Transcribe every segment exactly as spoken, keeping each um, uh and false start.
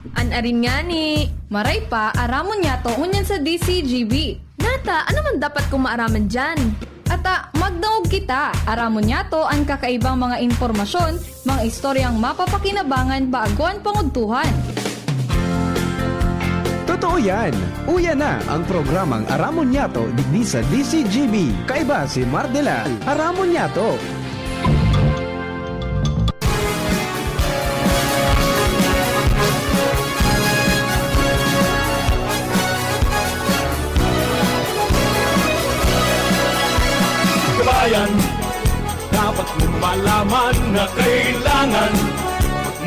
An arin ngani, maray pa, aramon niyato ngunyan sa D C G B. Nata, ano man dapat kong maaraman diyan? Ata, magdangog kita. Aramon niyato an kakaibang mga impormasyon, mga istoryang mapapakinabangan bago an pangudtuhan. Totoo yan! Uya na ang programang Aramon Niyato digdi sa D C G B. Kaiba si Mardela. Aramon Niyato! Kabayan, dapat mong malaman na kailangan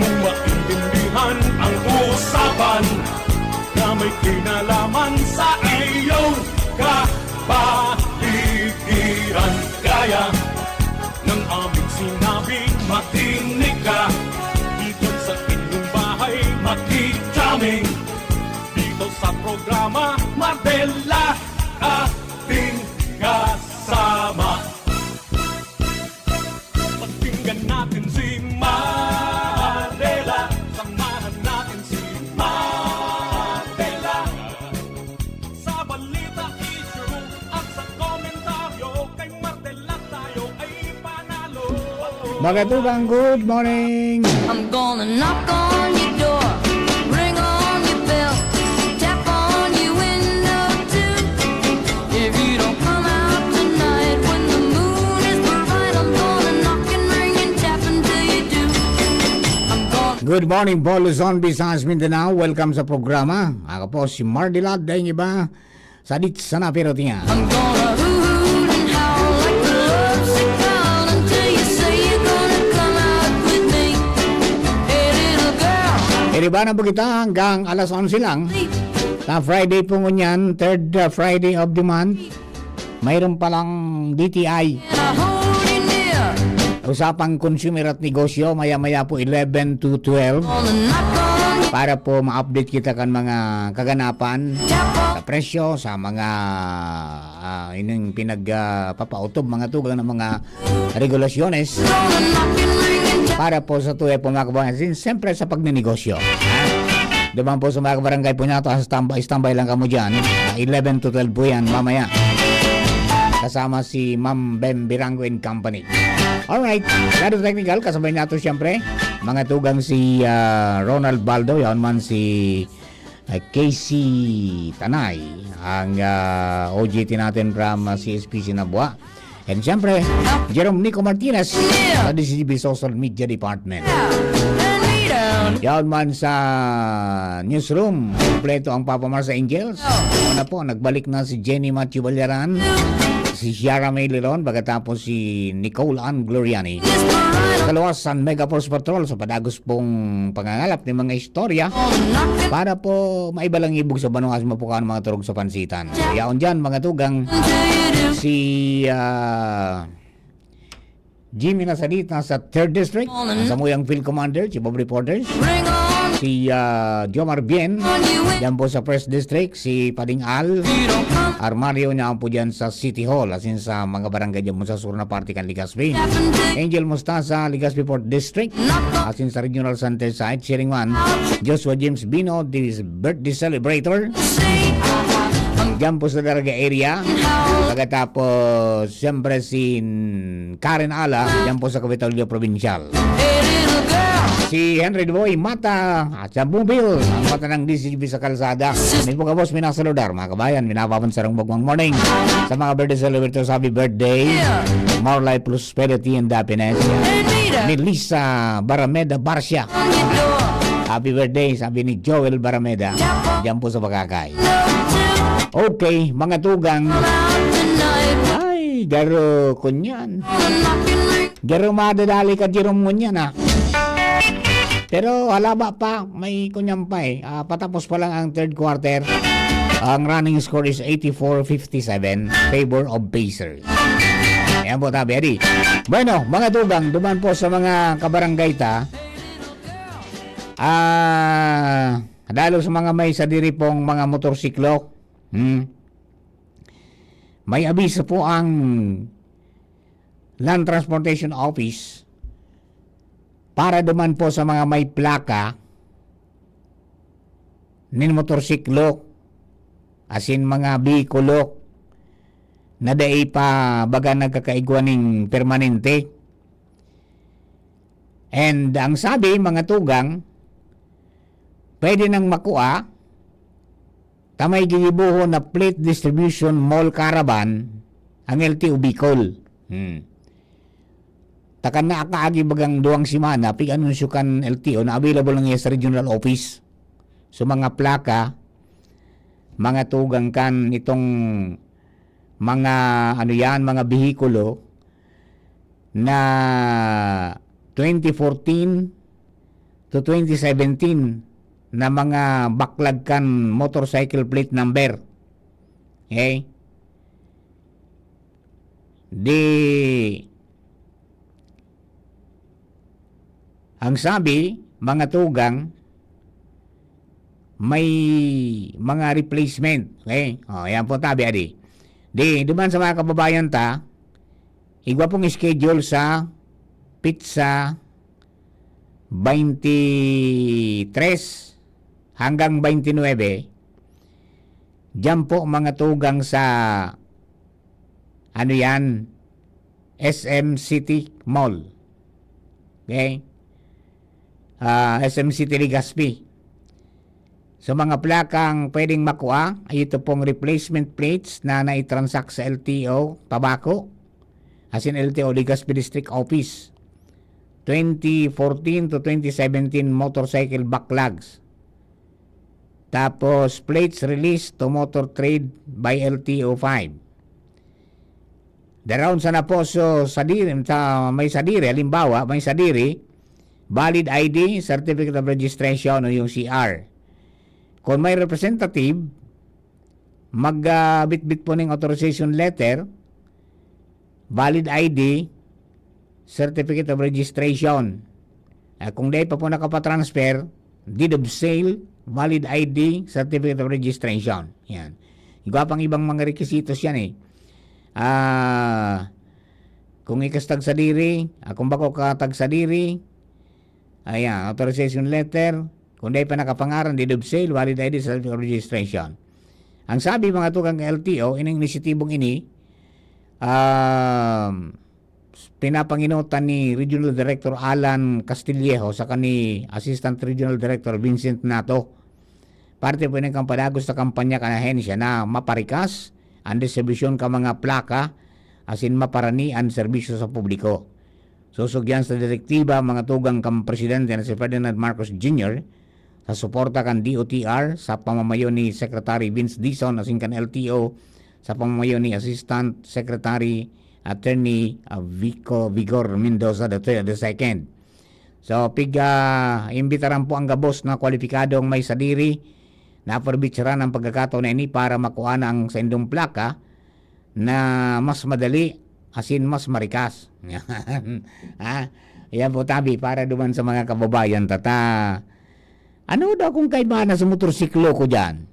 mong maintindihan ang usapan na may kinalaman sa iyong kapaligiran. Kaya ng aming sinabi, makinig ka. Dito sa inyong bahay, makijamming. Dito sa programa, Mardela, ating kasama. Pakinggan natin si Mardela. Samahan natin si Mardela. Sa balita, issue, at sa komentaryo, kay Mardela tayo ay panalo. Mga tugang, good morning! I'm gonna knock on your door, ring on your bell, tap on your window too. If you don't come out tonight when the moon is bright, I'm gonna knock and ring and tap until you do. I'm gonna Good morning po, Luzon, Visayas, Mindanao. Welcome sa programa. Ako po si Mardela, daing iba. Sadit sana pero tiyan. I'm gonna hoo-hoo and howl like the lovesick clown until you say you're gonna come out with me. Hey, little girl. Iribanan po kita hanggang alas onse lang. Sa Friday po ngunyan, third uh, Friday of the month, mayroon palang D T I. And I hold you near. Usapang consumer at negosyo, maya-maya po eleven to twelve. Gonna knock on your Para po ma-update kita kan mga kaganapan tap on sa presyo, sa mga ah, ining pinagpapautob mga tugang ng mga regulasyones Gonna knock and ring and tap para po sa tuya po mga kabayan, sin- siyempre sa pagnenegosyo. Ha? Diba po sa mga barangay po niya, taas standby, standby lang kamo dyan. Ah, eleven to twelve po yan mamaya. Kasama si Ma'am Bem Birango and Company. Alright, Lado Technical, kasabay nato siyempre. Mga tugang si ah, Ronald Baldo, yaon man si ah, K C Tanay, ang ah, O J T natin from ah, C S P Sinabua. And siyempre, Jerome Nico Martinez sa D C G B Social Media Department. and me down. Yaon man sa newsroom, kompleto ang Papa Mars Angels. Una po, nagbalik na si Jenny Matthew Balyaran, si Ciara May Leron, pagkatapos si Nicole Ann Gloriani. Kaluwasan, Mega Force Patrol sa padagos pong pangangalap ng mga istorya para po maiba lang ibog sa banwa sa mapukaw ng mga turog sa pansitan. Yaon dyan, mga tugang, si ah, Jimmy Nasalita sa third District, ang samuyang Field Commander, Chief of Reporters, Ring on. si ah, Jomar Bien, dyan po sa first District, si Pading Al, Armario niya po dyan sa City Hall, asin sa mga barangay dyan po sa sur na parte kan Legazpi. Angel Mustasa, Legazpi Fourth District, asin sa Regional Center sa Chiringwan, Joshua James Bino, the birthday celebrator, dyan po sa Daraga area. Pagkatapos, siyempre si Karen Ala, dyan po sa Kapitolyo Provincial. Si Henry Boy Mata at sa Bubil, ang mata ng D C G B sa kalsada. Amin po kabos, minasaludar, mga kabayan, minapapansarang magmang morning. Sa mga birthday celebrators, happy birthday. More life, prosperity, and happiness. Ni Lisa Barameda Barcia. Happy birthday, sabi ni Joel Barameda. Diyan po sa Bagakay. Okay, mga tugang. Ay, garo kunyan. Garo madadali ka, Jerome, ngunyan, ah. Pero halaba pa, may kunyan pa eh. Ah, patapos pa lang ang third quarter. Ang running score is eighty-four fifty-seven, favor of Pacers. Ayan po, tabi, adi. Bueno, mga tugang, duman po sa mga kabarangay ta. Ah, dalo sa mga may sadiri pong mga motorsiklo. Hmm. May abiso po ang Land Transportation Office para duman po sa mga may plaka nin motorsiklo, asin mga behikulo na dai pa baga nagkakaigwa ning permanente. And ang sabi, mga tugang, pwede nang makua ta may gigibohon na fleet distribution mall caravan ang L T O Bicol. Hmm. Ta kan nakaagi bagang duwang semana, pig-anunsyo kan L T O na available lang iya sa regional office. So, mga plaka, mga tugang kan itong mga, ano yan, mga behikulo na twenty fourteen to twenty seventeen na mga baklag kan motorcycle plate number. Okay? Di, ang sabi, mga tugang, may mga replacement. Okay? O, yan po tabi, adi. Di, duman sa mga kababayan ta, igwa pong schedule sa pizza twenty-three hanggang twenty-nine. Diyan po, mga tugang, sa, ano yan, S M City Mall. Okay? Ah, S M City Legazpi. So, mga plakang pwedeng makua ay ito pong replacement plates na naitransak sa L T O Tabaco, asin L T O Legazpi District Office, twenty fourteen to twenty seventeen motorcycle backlogs. Tapos, plates released to Motor Trade by L T O five. Daraon sa Naposo, Sadiri, sa may Sadiri, halimbawa, may Sadiri, valid I D, Certificate of Registration o yung C R. Kung may representative, mag, ah, bitbit po ng authorization letter, valid I D, Certificate of Registration. Ah, kung di pa po nakapatransfer, deed of sale, valid I D, Certificate of Registration. Yan. Igwa pang ibang mga requisitos yan eh. Ah, kung ikas tagsadiri, ah, kung bako ka tagsadiri, ayan, authorization letter, kung di pa nakapangaran, deed of sale, valid I D, Certificate of Registration. Ang sabi, mga tugang, L T O, ining inisyatibong ini, um, pinapanginutan ni Regional Director Alan Castillejo saka ni Assistant Regional Director Vincent Nato. Parte po ini kan padagos na kampanya kan ahensya na maparikas an distribusyon kan mga plaka asin maparani an serbisyo sa publiko. Susugyan sa direktiba, mga tugang, kan Presidente na si Ferdinand Marcos Junior, sa suporta kan D O T R, sa pamamayo ni Secretary Vince Dizon asin kan L T O, sa pamamayo ni Assistant Secretary Attorney, ah, Vico, Vigor Mendoza the third, the second. So, pig, ah, imbitaran po ang gabos na kwalipikadong may sadiri na aperbitsaran ang pagkakataon na ini para makuha na ang saindong plaka na mas madali, asin mas marikas. Ha? Yan po, tabi, para duman sa mga kababayan tata. Ano daw kung kaiba na sa motorsiklo ko dyan?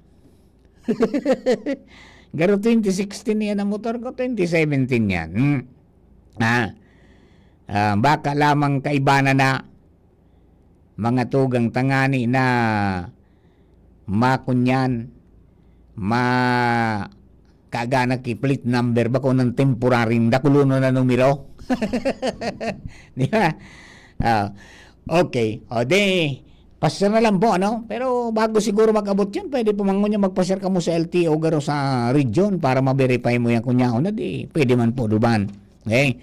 Garo twenty sixteen yan ang motor ko, twenty seventeen yan. Hmm. Ah, ah, baka lamang kaiba na na mga tugang tangani na makunyan, ma-, kaga na ki plate number, bako ng temporary, dakulonon na numero. Di ba? Ah, okay. O di, pasyar na lang po, ano? Pero bago siguro mag-abot yun, pwede po mangunyan magpasyar kamo sa L T O garo sa region para ma-verify mo yan kung yaon na, di pwede man po duman. Okay?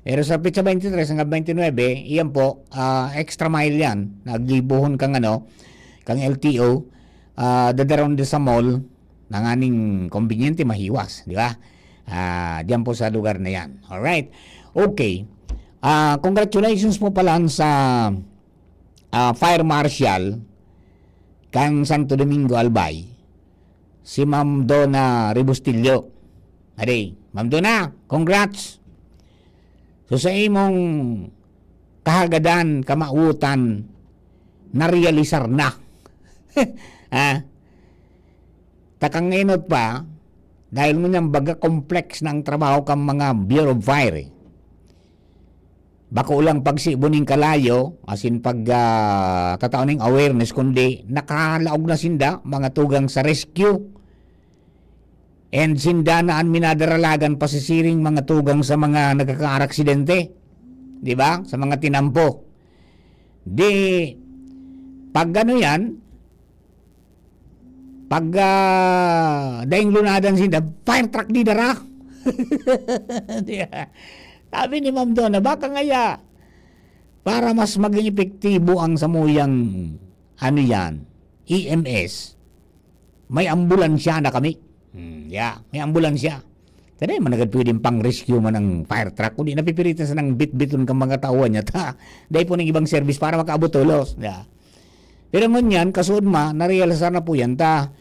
Pero sa petsa twenty-three hanggang twenty-nine, iyan po, ah, extra mile yan. Nagibuhon kang ano, kang L T O, ah, dadaron din sa mall, nanganing kombinyente, mahiwas, di ba? Ah, diyan po sa lugar na yan. Alright. Okay. Ah, congratulations po pala sa, ah, Fire Marshal kan Santo Domingo, Albay, si Ma'am Donna Rebustillo. Ade, Ma'am Donna, congrats! So, sa imong kahagadan, kamautan, narealisar na. Ah, takang enot pa, dahil ngunyan baga complex na ang trabaho kan mga Bureau of Fire, eh. bako lang pagsibo ning kalayo, as in pag, ah, tatao ning awareness, kundi nakalaog na sinda, mga tugang sa rescue. And sinda na an minadaralagan pasisiring, mga tugang sa mga nagkakaaksidente. Di ba? Sa mga tinampo. Di, pag ano yan, pag, ah, daing lunadan sinda, fire truck di dara. Di ba? Sabi ni Ma'am Donna, baka ngaya, para mas maging epektibo ang samuyang, ano yan, E M S, may ambulansya na kami. Hmm, yeah, may ambulansya. Kada man agad pwedeng pang-rescue man ang fire truck, kundi napipilitan sa nang bitbiton kang mga tauhan niya, ta, dahil po ng ibang service para makaabot tolos. Yeah. Pero ngunyan, kasuod ma, narealisar na po yan, ta,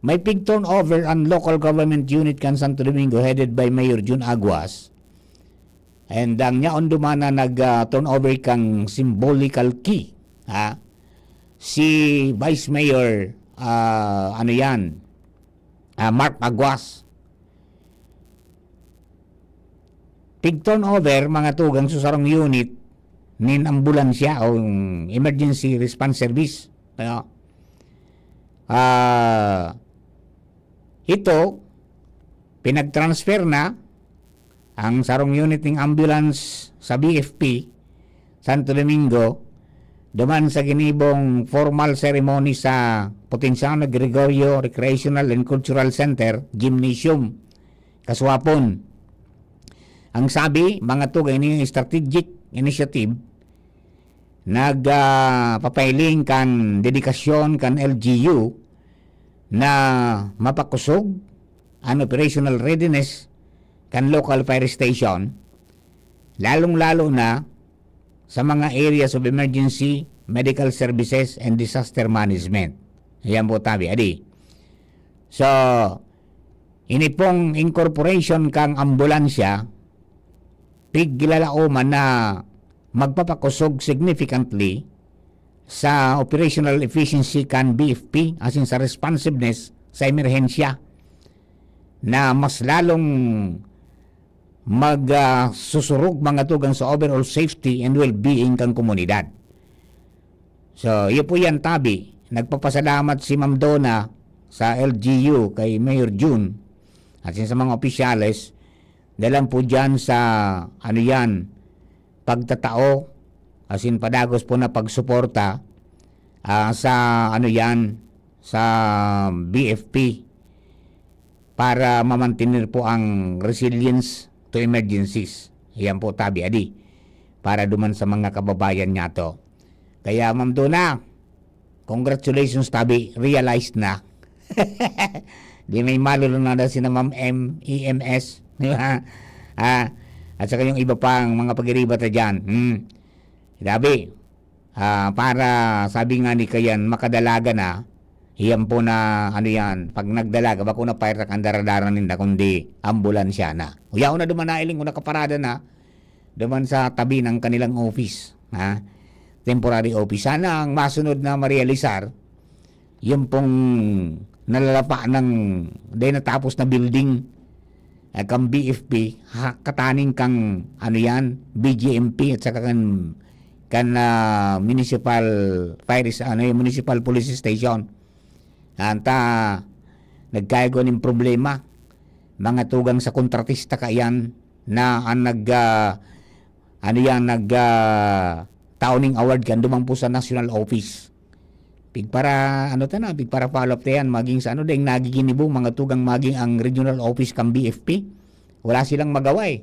may pig turnover ang local government unit kan Santo Domingo headed by Mayor Jun Aguas. And ang yaon duman na nag, ah, turnover kang symbolical key, ha? Si Vice Mayor, ah, ano yan, ah, Mark Aguas. Pig turnover, mga tugang sa sarong unit nin ambulansya o emergency response service. Ano? Ah, ito, pinag-transfer na ang sarong unit ning ambulance sa B F P, Santo Domingo, duman sa ginibong formal ceremony sa Potenciano Gregorio Recreational and Cultural Center, Gymnasium, Kasuapon. Ang sabi, mga tugang, ini strategic initiative, nag, ah, papailing kan dedikasyon kan L G U na mapakosog an operational readiness kan local fire station, lalong-lalo na sa mga areas of emergency, medical services, and disaster management. Ayan po, tabi. Adi. So, ini pong incorporation kang ambulansya, piglalaoman na magpapakosog significantly sa operational efficiency kan B F P, as in sa responsiveness sa emerhensya, na mas lalong mag, ah, susurog, mga tugang, sa overall safety and well-being kan komunidad. So, iyo po yan, tabi. Nagpapasalamat si Ma'am Donna sa L G U kay Mayor Jun at sa mga opisyales, dalan po dyan sa, ano yan, pagtatao, as in padagos po na pagsuporta, ah, sa, ano yan, sa B F P para mamantener po ang resilience to emergencies. Yan po, tabi, adi, para duman sa mga kababayan niya to. Kaya, Ma'am Donna, congratulations, tabi, realized na. Di may malulunada sina Ma'am M, E M S, di ba? Ah, at saka yung iba pang mga pag-iriba ta dyan. Hmm. Tabi, ah, para, sabi nga ni Kayan, makadalaga na, iyan po na, ano yan, pag nagdalaga, bako na fire truck ang daradara ninda, kundi ambulansya na. Uyaw na duman nailing ko nakaparada na, duman sa tabi ng kanilang office, ha? Temporary office. Sana ang masunod na marealisar, yung pong nalalapa ng, dahil natapos na building, ah, kang B F P, ha, kataning kang, ano yan, B J M P at saka kan, kan, ah, municipal fire is-, ano, yung municipal police station. Anta, nagkaigo ning problema. Mga tugang sa kontratista ka yan na ang nag, ah, ano yan, nag, ah, tao ning award kan dumang po sa national office. Pigpara, ano ta na, pigpara follow up ta yan, maging sa ano, dahil nagiginibo, mga tugang maging ang regional office kang B F P. Wala silang magawa eh.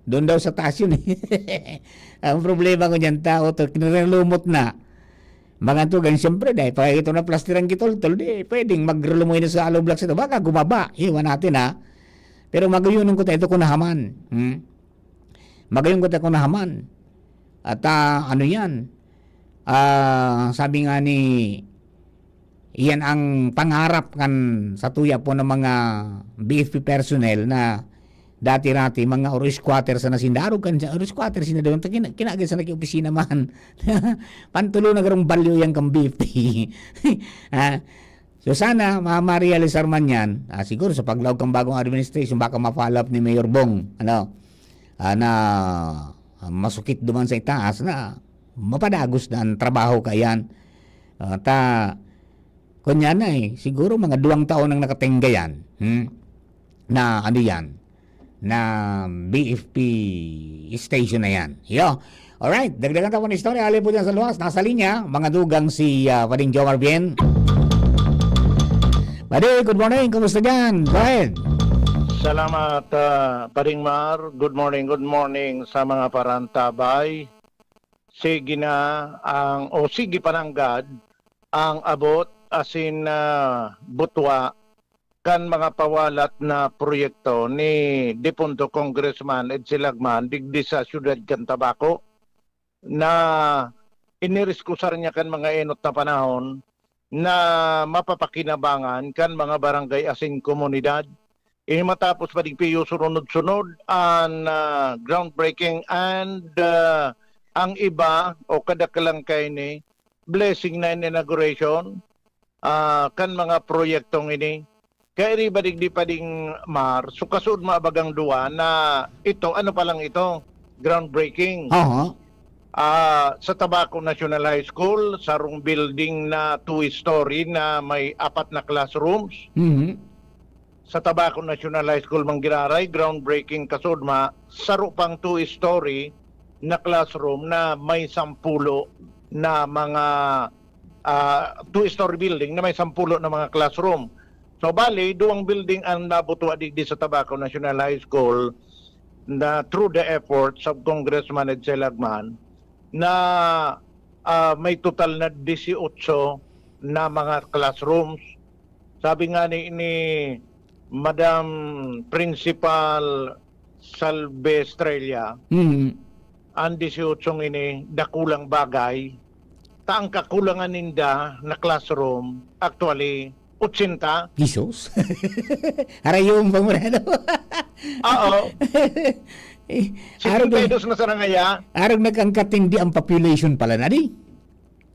Doon daw sa taas yun eh. Ang problema ko dyan, tao to, kinarelumot na. Mga tugang, siyempre, dahil pag ito na plastiran kitol-tol, di, pwedeng magrulumoy na sa hollow blocks ito. Baka gumaba. Iwan natin, ha. Pero maguyunan ko tayo ito kung nahaman. Hmm? Magayon ko ta kung nahaman. At, ah, ano yan? Ah, sabi nga ni, iyan ang pangarap kan sa tuya po ng mga B F P personnel na dati-rati, mga oro squatter sa nasinda. Arog kan oro squatter, sinda doon. Kina-, kinagay sa nag-opisina man. Pantulo na garong balyo yan kang B F P. Ah, So sana ma-, ma-realisar man yan, ah, siguro sa paglaog kang bagong administration, baka ma-follow up ni Mayor Bong, ano, ah, na ah, masukit duman sa itaas na mapadagos na an trabaho kaiyan. Ah, ta, kunyan na, eh, siguro mga duwang taon nang nakatingga yan, hmm, na ano yan, na B F P station na yan. Yo. Alright, dagdagan ta po ng istorya. Hali po dyan sa luwas. Nasa linya, mga dugang si, ah, Pading Jomar Bien. Padi, good morning. Kumusta dyan? Go ahead. Salamat, ah, Paring Mar. Good morning, good morning sa mga parantabay. Sige na ang, o sige pa nanggad, ang abot asin, ah, butwa kan mga pawalat na proyekto ni dipunto Congressman Edsel Lagman digdi sa siyudad kan Tabaco, na iniriskusar niya kan mga enot na panahon na mapapakinabangan kan mga barangay asin komunidad. Ini matapos pa digdi iyo sunod-sunod an, ah, groundbreaking and, ah, ang iba o kadaklan kaini, blessing na inauguration, ah, kan mga proyektong ini. Kairiba digdi Pading Mar, so kasuodma bagang duwa na ito, ano pa lang ito, groundbreaking. Aha. Ah, sa Tabaco National High School, sarong building na two-story na may apat na classrooms. Mhm. Sa Tabaco National High School, Manggiraray, groundbreaking kasuodma, saro pang two-story na classroom na may sampulo na mga, ah, two-story building na may sampulo na mga classroom. So, bali, duwang building ang nabutwa digdi sa Tabaco National High School na through the efforts of Congressman Edsel Lagman na, ah, may total na dieciocho na mga classrooms. Sabi nga ni, ni Madam Principal Salve Estrella, Mm. ang dieciocho ini, dakulang bagay. Ta ang kakulangan ninda na classroom, actually, ochenta. Jesus. Harayon pa mo na, no? Oo. Eh, arog, Setenta y dos na sana ngaya. Arog nagkangkatindi ang population pala na di.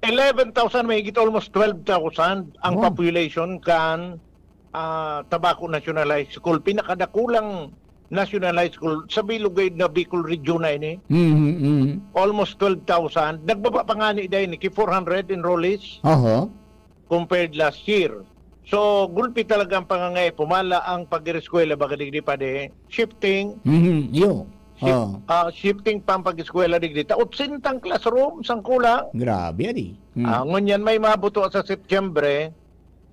Eleven thousand, mahigit almost twelve thousand ang Wow. population kan, ah, Tabaco National High School. Pinakadakulang National High School sa bilog na Bicol Region na ini. Mhm, mhm. Almost twelve thousand. Nagbaba pa nga ni dahil ni four hundred enrollees Oho. compared last year. So, gulpi talaga ang pangangaipo. Mala ang pag-eskwela, baga digdi pa di, shifting. Mhm, iyo. Shif-, Oh. ah, shifting pa ang pag-eskwela digdi. Ta, otsentang classroom, sang kulang. Grabe, adi. Hmm. Ah, ngunyan may mabuto sa Setyembre,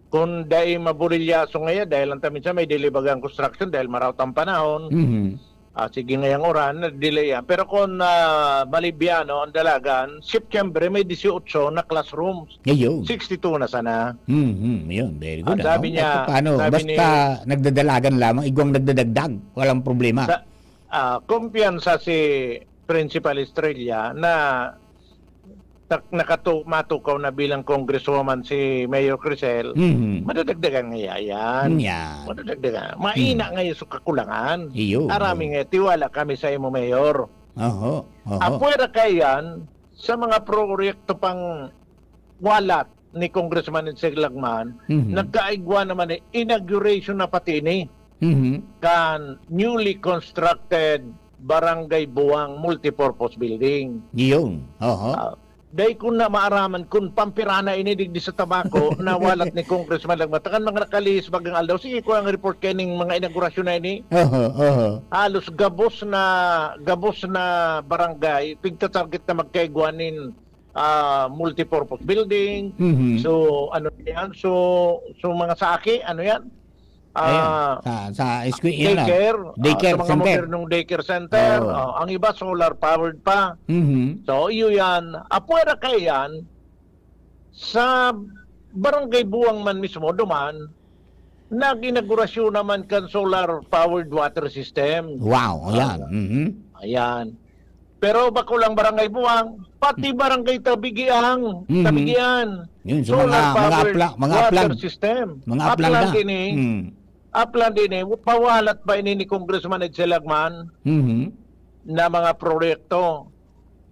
kung dai maburilyaso ngaya, dahil lang ta minsan may dilibagang construction, dahil maraot ang panahon. Mhm. Ah, sige ngayang uran, na-delay yan. Pero kung, ah, malibyano ang dalagan, Setyembre may dieciocho na classrooms. Ayun. Sixty-two na sana. Mhm, yun. Very good, At sabi ah. niya, Kahit paano, sabi basta ni nagdadalagan lamang, igwang nagdadagdag, walang problema. Sa, ah, kumpiyansa si Principal Estrella na tak-, nakatu-, matukaw na bilang congresswoman si Mayor Crisel, Mhm. madadagdagan ngaya yan. Yan. Madadagdagan. Maina Hmm. ngayon sa kakulangan. Iyo, Arami iyo. nga, tiwala kami sa imo, Mayor. Oho, oho. Apwera kaya yan, sa mga proyekto pang walat ni Congressman Edsel Lagman, Mhm. nagkaigwa naman eh, inauguration na pati ini Mhm. kan newly constructed Barangay Buwang Multipurpose Building. Iyon. Oho. Ah, dai ko na maaraman kung pampirana ini digdi sa Tabaco na walat ni Congressman Lagman. Takan mga nakalihis bagang aldaw. Sige ko ang report kaining mga inaugurasyon na ini. Oho, oho. Halos gabos na, gabos na barangay, pigta-target na magkaigwa nin, ah, multipurpose building. Mhm. So, ano yan? So, so mga saki, ano yan? Ayan, Ah, sa, sa eskwela, daycare, ah, daycare sa mga center. modernong daycare center. Oo. Oh, ang iba solar powered pa. Mhm. So, iyo yan. Apwera kaya yan, sa Barangay Buwang man mismo, duman, nag-inaugurasyon naman kan solar powered water system. Wow, ayan. Ah, Mhm. ayan. Pero bako lang Barangay Buwang, pati Barangay Tabigiang, Mhm. Tabigian, Yun, so mga, solar mga powered apla-, mga water aplang. system. Mga aplang Aplang na. ini, Hmm. aplang ini, pawalat pa ini ni Congressman Edsel Lagman Mhm. na mga proyekto.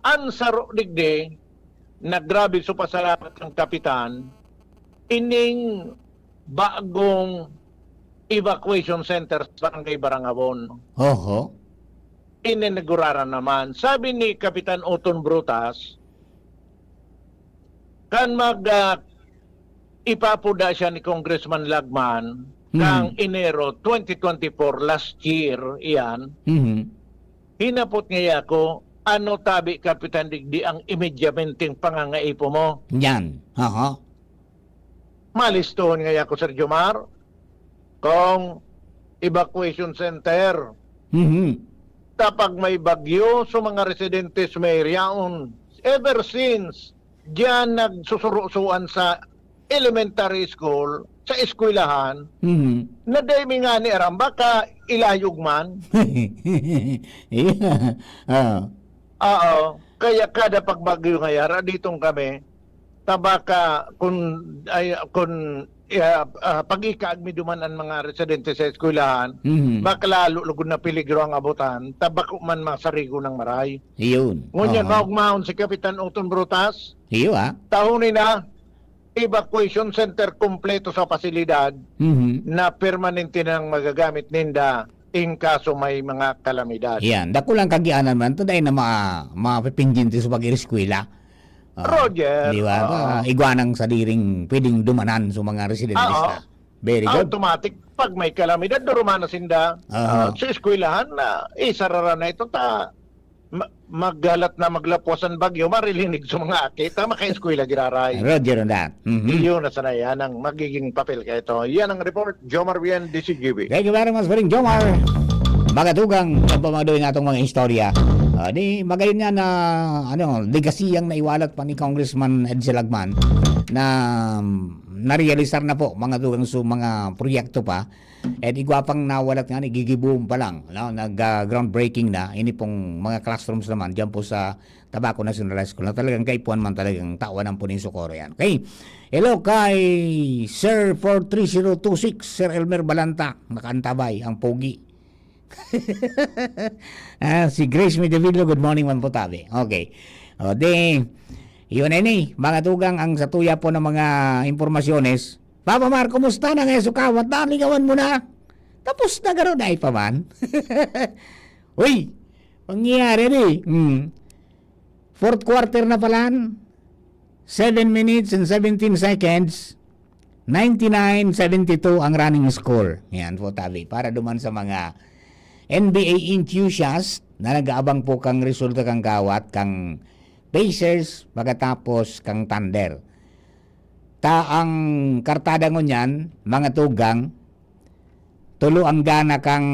Ang saro digdi, na grabe so pasalamat ang kapitan, ining bagong evacuation center sa Barangay Barangabon. Oho. ininauguraran naman. Sabi ni Kapitan Oton Brutas, kan mag, ah, ipapuda siya ni Congressman Lagman, Mhm. kang Enero twenty twenty-four, last year, iyan, Mhm. hinapot niya ako, "Ano tabi, Kapitan, digdi ang imedyamenteng pangangaipo mo?" Yan. Aha. Malistohon ngaya ako, Sir Jomar, kung evacuation center. Mhm. Kapag may bagyo, so mga residentes may yaon. Ever since, diyan nagsusurusuan sa elementary school, sa eskwelahan, Mhm. na dai mi ngani aram, baka ilayog man. Yeah. Ah. Oo. Kaya kada pagbagyo ngaya, raditong kami, tabaka kun, ay, kun, ah, ah, pag-ikaag mi duman an mga residente sa eskwelahan, Mhm. baka lalo lugod na peligro ang abutan, tabako man masarigo ng maray. Iyon. Ngunyan, Oo. maugmahon si Kapitan Oton Brutas, Iyo, ah. tahuni na, evacuation center kompleto sa pasilidad Mhm. na permanente nang magagamit ninda in kaso may mga kalamidad. Yan. Dakulang kagianan man to, dahil na ma-, mapipinjinti sa pag-iriskwela. Ah, Roger, di ba? oo. Ah, igwa ng sadiring pwedeng dumanan sa mga residente Ah, oo. sa. Very good. Automatic, pag may kalamidad, durumana sinda, Aha. ah, sa eskwelahan na isarara na ito ta ma-, maghalat na maglapwas ang bagyo, marilinig sa mga aki, ta makaeskwela giraray. Roger on that. Mhm. Iyon na sana yan ang magiging papel kaito. Yan ang report, Jomar Bien, D C G B. Thank you very much, Paring Jomar. Magatugang pagpamadoy na itong mga istorya. Ah, di, magayon nga na, ano, legacy ang naiwalat pa ni Congressman Edsel Lagman na, mm, narealisar na po, mga tugang su-, mga proyekto pa. At igwa pang nawalat nga, nagigiboom pa lang, no? Nag, ah, groundbreaking na. Ini pong mga classrooms naman, dyan po sa Tabaco National High School, na talagang kaipuhan man talagang tawan ang puning socorro yan. Okay? Hello kay Sir four three zero two six, Sir Elmer Balanta, nakaantabay, ang pogi. Ah, si Grace Medevilo, good morning man po, tabi. Okay. O, di, yun, ini, mga tugang, ang satuya po ng mga impormasyones. Papa Mar, kumusta na ngayon so kawat? Naligawan mo na? Tapos na garo na pa man. Uy, pangyayari di. Hmm. Fourth quarter na pala. Seven minutes and seventeen seconds. Ninety-nine seventy-two ang running score. Yan po, tabi. Para duman sa mga N B A enthusiast na nag-aabang po kang resulta kang kawat, kang Pacers, pagkatapos kang Thunder. Ta ang kartada ngunyan, mga tugang, tulo ang gana kang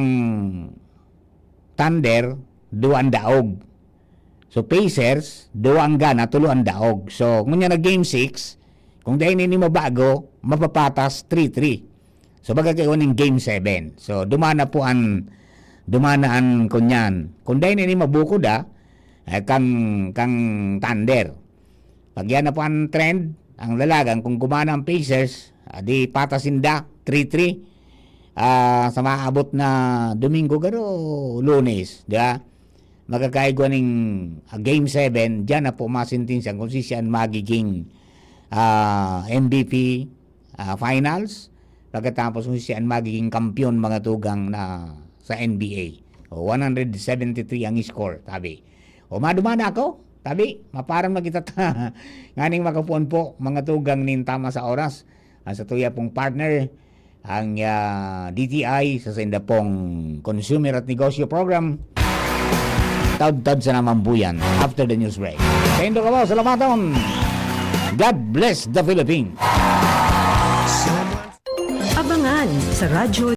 Thunder, duwa ang daog. So, Pacers, duwa ang gana, tulo ang daog. So, ngunyan na game six, kung dai nini mabago, mapapatas three three. So, baga kayo ning game seven. So, dumana po an, dumana an kunyan. Kung dai nini mabukod, ah, eh, kang, kang Thunder. Pag yan na po ang trend, ang lalagan, kung gumana ang Pacers, ah, di patas sinda, three three. Ah, sa maabot na Domingo, garo Lunes, di ba? Magkakaigwa ning, ah, Game seven, diyan na po masintensya kung si siya ang magiging, ah, M V P, ah, finals. Pagkatapos kung si siya ang magiging kampiyon, mga tugang na sa N B A. O, one hundred seventy-three ang score, tabi. O, madumana ako, tabi, maparam na kita ta. Nganing makapuon po, mga tugang nin tama sa oras. Ang sa tuya pong partner, ang, ah, D T I, sa sainda pong Consumer at Negosyo Program. Taud-taud sa namambuyan after the news break. Saindo ka po, salamaton. God bless the Philippines. Abangan sa Radyo